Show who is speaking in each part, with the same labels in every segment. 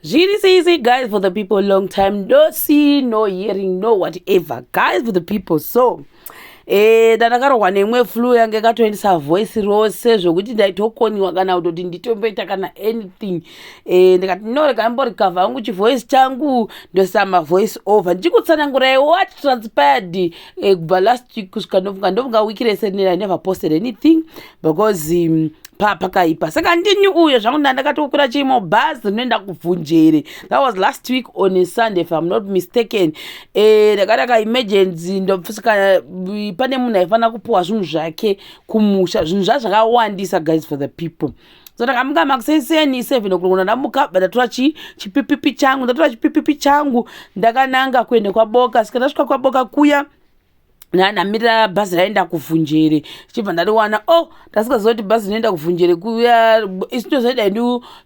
Speaker 1: Zviri sei, guys, for the people? Long time no see, no hearing, no whatever. Guys, for the people, so ndandakarohwa neimwe flu yange yakatoendesa voice rose zvokuti ndaitokoniwa kana kutoti nditomboita kana anything. Ndikati no, rega ndimborecover hangu chivoice changu, ndoisa mavoice over ndichikutsanangurai what transpired kubva last week kusvika ndofunga wiki rese rineri. I never posted anything because pakaipa. Saka ndini uyo zvangu, ndandakatokwira chimo bhazi rinoenda kuVhunjere. That was last week on a Sunday, if I'm not mistaken. Ndakati kaemergency, ndosvika pane munhu aifanira kupiwa zvinhu zvake kumusha. Zvinhu zvazvakawandisa, guys, for the people. So ndakamuka makuseni 7 o'clock. Ndamuka, ndatora chipipipi changu, ndatora chipipipi changu, ndakananga kuenda kwaBoka. Saka ndasvika kwaBoka kuya, ndamirira bhazi raenda kuVhunjere, chibva ndariwana. Oh, ndasingaziva kuti bhazi rinoenda kuVhunjere kuya isu tozoida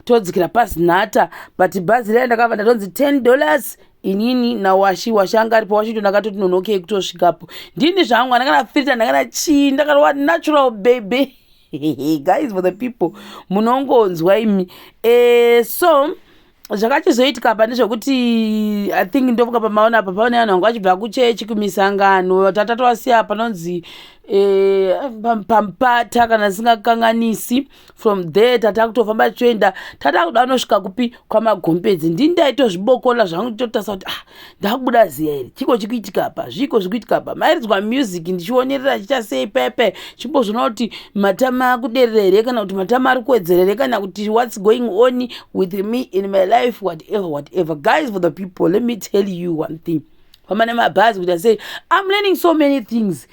Speaker 1: todzikira paZinata, but bhazi raya ndakabva ndatonzi $10 inini nawashi. Washi anga aripo. Washington ndakatoti nonokei kutosvikapo. Ndini zvangu, handakana filter, ndakana chii, ndakarova natural baby. Guys, for the people, munongonzwa imi. So zvakachizoitika pa ndezvekuti I think ndofunga pamaona apa paone vanhu vanga vachibva kuchechi, kumisangano. Tatatowasiya panonzi paMupata kana singakanganisi. From there tata kutofamba tichoenda, tata kuda anosvika kupi? KwaMagombedzi. Ndini ndaitozvibokola zvangu, nditotarisa kuti, ah, ndakubuda ziya here? Chiko chikuitika apa? Zviko zvikuitika apa? Mairidzwa music, ndichionerera chicha sei pepe, chimbozviona kuti matama akuderera here kana kuti matama ari kuwedzera here kana kuti what's going on with me in my life, whatever, whatever. Guys, for the people, let me tell you one thing. Famba nemabhazi kuita sei, I'm learning so many things.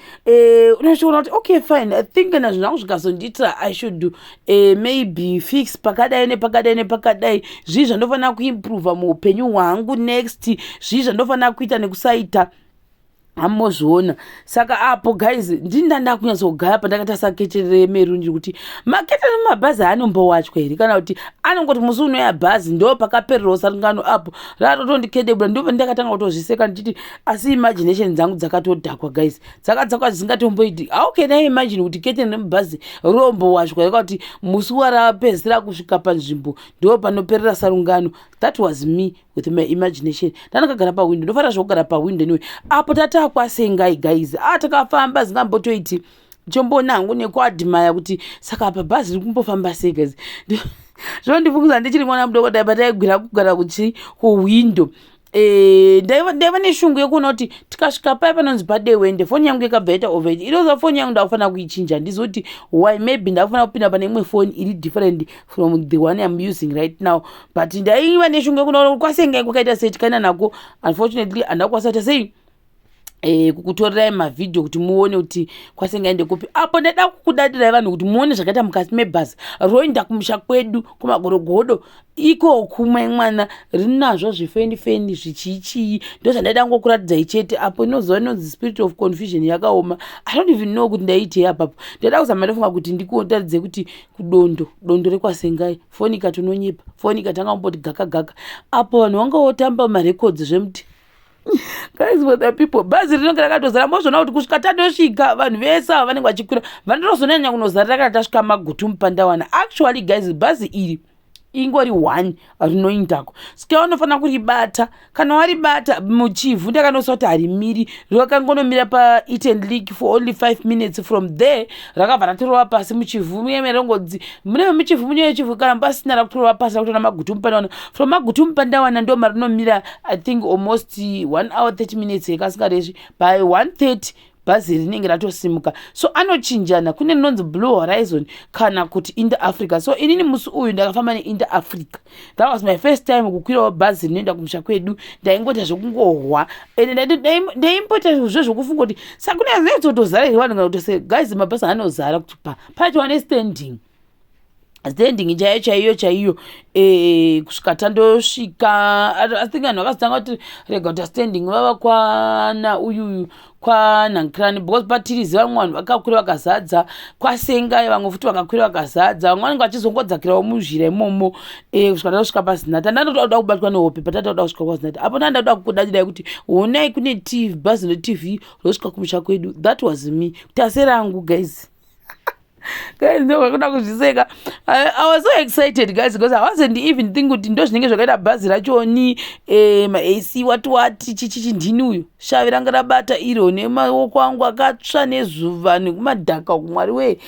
Speaker 1: Unochiona kuti okay, fine, I think kana zvinhu zvangu zvikazondiitira, I should maybe fix pakadai nepakadai nepakadai. Zvii zvandofanira kuimprova muupenyu hwangu next? Zvii zvandofanira kuita nekusaita? Hamozviona. Saka apo, guys, ndini ndanda kunyatsogara pandakatarisa curtain remaroon, ndiri kuti macurtain emumabhazi anombowatywa here kana kuti anongoti musi unoya bhazi ndo pakapererawo sarungano? Apo ratotondikedebura, ndipo ndakatanga kutozviseka ndichiti asi imagination dzangu dzakatodhakwa, guys, dzakadzakwa dzisingatomboiti. How can I imagine kuti curtain remubhazi rombowatywa here kuti musi warapedzisira kusvika panzvimbo ndo panoperera sarungano? That was me with my imagination. Ndandakagara pawindo, ndofanira zvokugara pawindo. Anyway, apo tatakwasengai, guys, a takafamba zingambotoiti chomboona hangu nekuadmire kuti saka apa bhazi riri kumbofamba sei. Guys, zvinondifungisa ndichiri mwana mudoko, dai pataigwira kugara kuchi kuwindo. Ndaiva neshungu yekuona kuti tikasvika paya panonzi paDewende, foni yangu ikabva yaita overheat. Inoza foni yangu ndakufanira kuichinja, handizi kuti why. Maybe ndakufanira kupinda pane imwe foni iri different from the one I'm using right now, but ndaiva neshungu yekuona kuti kwasengai kwakaita sei tikaenda nako. Unfortunately, handakukwanisa kuita sei kukutorerai mavhidhiyo kuti muone kuti kwasengai ndekupi. Apo ndaida kukudadirai vanhu kuti muone zvakaita mukati mebhazi roenda kumusha kwedu kuMagorogodo ikoku. Mai mwana rinazvo zvifenifeni zvichiichii, ndo zvandaida ngokuratidzai chete. Apo inozova inonzi spirit of confusion yakaoma. I don't even know kuti ndaiitei apapo. Ndaida kuzama, ndofunga kuti ndikuratidze kuti kudondo dondo rekwasengai. Foni ikati unonyepa, foni ikatanga kumboti gaka gaka. Apo vanhu vanga votamba marecords zvemuti. Guys, for the people, bhazi rinenge rakatozara. Mozviona kuti kusvika tatosvika, vanhu vese ava vanenge vachikwira, vanotozonyanya kunozarira kana tasvika Magutu Mupandawana. Actually, guys, bhazi iri ingori one rinoindako, saka unofanira kuribata. Kana waribata muChivhu, ndakanosa kuti harimiri, rakangonomira paEten League for only 5 minutes. From there rakabva ratorova pasi muChivhu. Rongodzi mune muChivhu, mune Chivhu, kana pasina rakutorova pasi, rakutora Magutu Mupandawana. From Magutu Mupandawana ndo marinomira, I think almost 1 hour 30 minutes ekasingaresvi. By 1:30 bhazi rinenge ratosimuka. So anochinjana, kune rinonzi Blue Horizon kana kuti Inter Africa. So inini musi uyu ndakafamba neInter Africa. That was my first time kukwirawo bhazi rinoenda kumusha kwedu. Ndaingoita zvekungohwa ende ndaimboita zve zvokufunga kuti sakune zvinototozara here vanhu kana kuti se. Guys, mabhazi anozara kuti pa pachiwa nestanding, standing chaiyo chaiyo chaiyo. Kusvika tandosvika, I think vanhu vakazotanga kuti rega kuti standing vava kwana uyuyu kwanhankirani, because patirizi vamwe vanhu vakakwira vakazadza, kwasengai vamwe futi vakakwira vakazadza, vamwe vanenge vachizongodzakirawo muzhira imomo. Kusvika tasvika paZinata, ndandoda kubatwa nehope patatoda kusvika kwaZinata. Apo ndandoda kukudadirai kuti honai kune TV, bhazi reTV rosvika kumusha kwedu. That was me, kuti aserangu, guys. Guys, ndokuda kuzviseka. I was so excited, guys, because I wasn't even think kuti ndo zvinenge zvakaita bhazi rachoni, maac wati wati chichichi. Ndini uyu shavi ranga rabata iro nemaoko angu akatsva nezuva nekumadhaka uku. Mwari wee,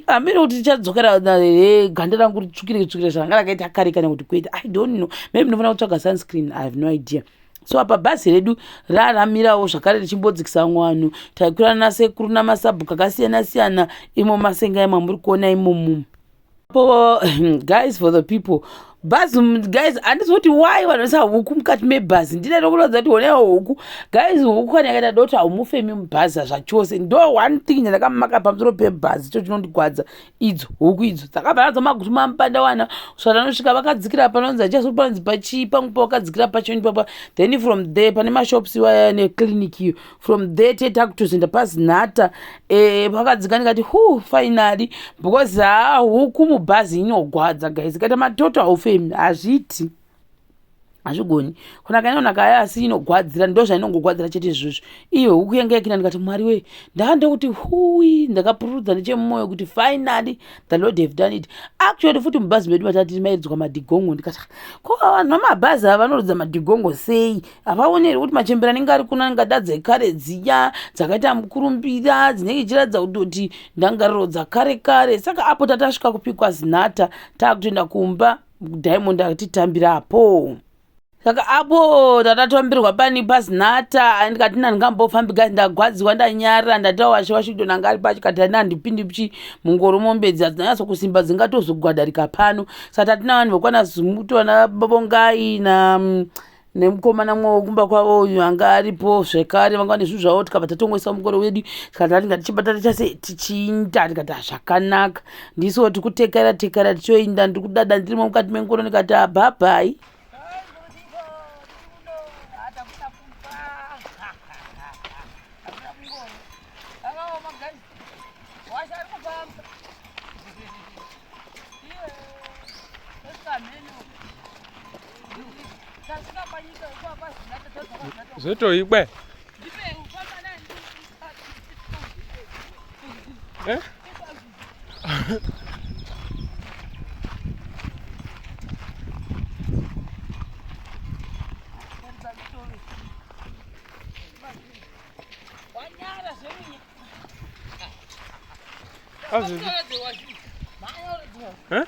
Speaker 1: hamene kuti tichadzokera ganda rangu ritsvukire tsvukire zvaranga rakaita kare kana kuti kwete. I don't know, maybe ndinofanira kutsvaga sunscreen, I have no idea. So apa bhazi redu raramirawo zvakare richimbodzikisa vamwe vanhu. Taikwira nasekuru namasabhuku akasiyana siyana imo masenga emamuri kuona imomo po. Guys, for the people, bhazi, guys, handisi kuti why vanhu vaisa huku mukati mebhazi. Ndinoda kuratidza kuti honaiwo huku, guys. Huku kana yakaita dota, haumufemi mubhazi zvachose. Ndo one thing yandakamaka pamusoro pebhazi cho chinondigwadza. Idzo huku idzo dzakabva nadzo magutu mamupandawana svatanosvika vakadzikira panonzi achaso panonzi pachii pamwe pavakadzikira pachoni papa. Then from there pane mashops iwaya neclinic iyo. From there tetakutozoenda pazinata vakadzika. Ndikati hu, finally, because ha, huku mubhazi inogwadza, guys. Kaita matoto, haufemi, hazviiti, hazvigoni kunaka. Inonaka aya, asi inogwadzira, ndo zvainongogwadzira chete izvozvo. Iyo huku yanga yakina. Ndikati Mwari wee, ndakandokuti hui, ndakapururudza nechemumwoyo kuti finally the Lord have done it. Actually futi mubhazi medu matati mairidzwa madhigongo. Ndikati ko vanhu vamabhazi ava vanoridza madhigongo sei? Havaoneri kuti machembera anenge ari kuno anenge ada dzekare dziya dzakaita mukurumbira, dzinenge ichiratidza kutoti ndangariro dzakare kare. Saka apo tatasvika kupikwa zinata, taakutoenda kumba. Diamond akatitambirapo. Saka apo tatatambirwa pani pazinata, ndikati ndingambofambi, guys, ndagwadziwa, ndanyara. Ndatawa washe Washington anga ari pacho kati ani handipindi chi mungoro, mombe idzi hadzinanyatsokusimba, dzingatozogwadarika pano. Saka tatina vanhu vekwana Zumuto, vana Babongai na nemukomana mumwe wekumba kwavo uyu anga aripo zvekare, vanga vane zvinhu zvavo. Tikabva tatongoisa mukoro wedu, tikati ati ngatichibata tichase tichiinda. Tikati hazvakanaka, ndisiwo tiri kutekera tekera tichoinda. Ndiri kudada ndirimo mukati mengoro, ndikati abhabhai.
Speaker 2: Zvotoikwe. Eh? Azvi. Eh?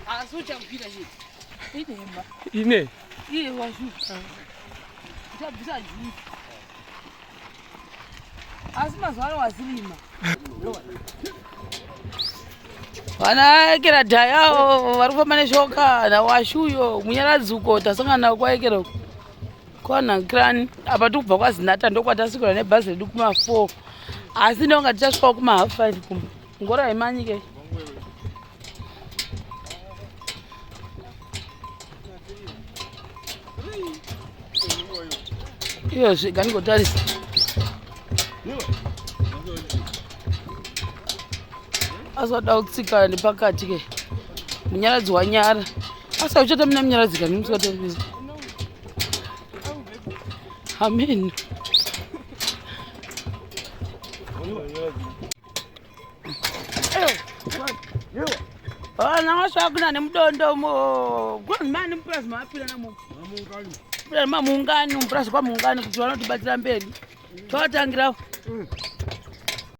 Speaker 1: Asi uchakwira chete inhema.
Speaker 2: Ine.
Speaker 1: Iye washu uchabvisa juzi, asi mazuva ano wazirima vana ekera dhayao vari kufamba neshoka nawashuyo munyaradzi uko tasangana navo kwaekera uko kwanhakirani. Apa tikubva kwazinata, ndokwatasikira nebhazi redu kuma4, asi ndonga tichasvikawo kuma 5:30 kumba. Ngoro haimanyike. Iyozve gandigotarisa asada kutsika nepakati ke munyaradzi wanyara, asi auchata mina munyaradzi kani musikatambisa. Amen. Vana wasvakuna nemudondo mo mani mupurazi maapira namo mamungani mupurazi kwamungani kuti vanotibatsira mberi tovatangirawo.